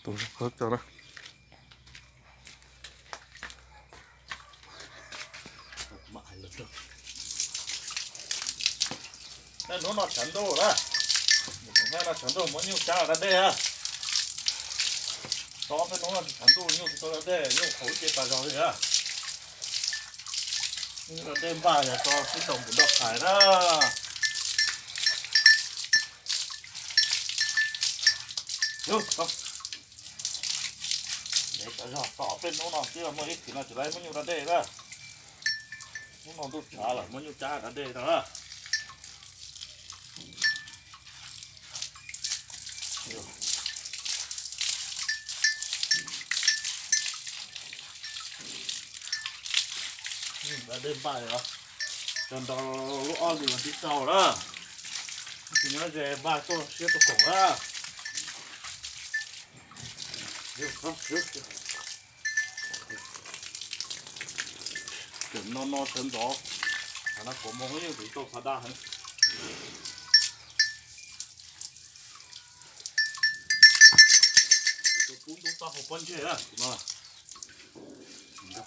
Tus khawb cov na. Tej hnub no tshav ntuj na, hnub no tshav ntuj muab nyuj cab da dej a. Tso tej hnub no tshav ntuj nyuj tsis tau da dej, nyuj qhuav ib ce tas zog li a. Nyuj da dej npaj yog tso sib tau npus nroj qhais na. Dev tas zog, tso peb hnub no twb muaj ib chim no tsis tau muab nyuj da dej na. Hnub no ntuj tshav lawm muab nyuj cab da dej no na. Da dej npaj os, cov nrog lub ob hlis vas thib rau na. Tsis nyob ze npaj tuaj siab tuaj koom na. Tseem no no sawv ntxov, qhov no kuv mus yeej tsis tau qhov daj heev. Tus pub ntub tau hauv pob ntseg no,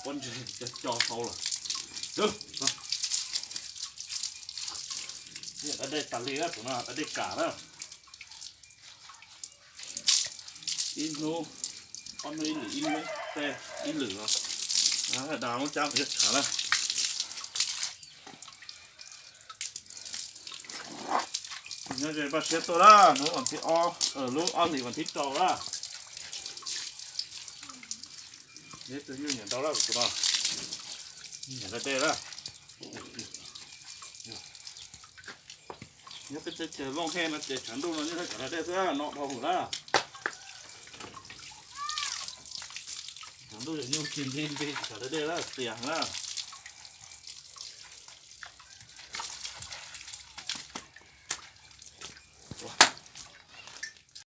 pob ntseg co co hau lawm. Da dej tas li, tus no da dej kam na. Ib hnub, ob hnub ib lwm, ib hnub tej ib lwm os. Da muab cab mus yuav tshav na. Nyob ze npaj siab tuaj na, hnub vas thib ob, lub ob hlis vas thib rau na. Neb tus nyuj nyiam ntau lawm tus no, nyiam da dej na. Nyob peb teb chaws Looj Hej no ces tshav ntuj no nyob thaj tsam da dej xwb no dhau hwm na. Tshav ntuj nyuj ci nti nti tsam da dej na tias na.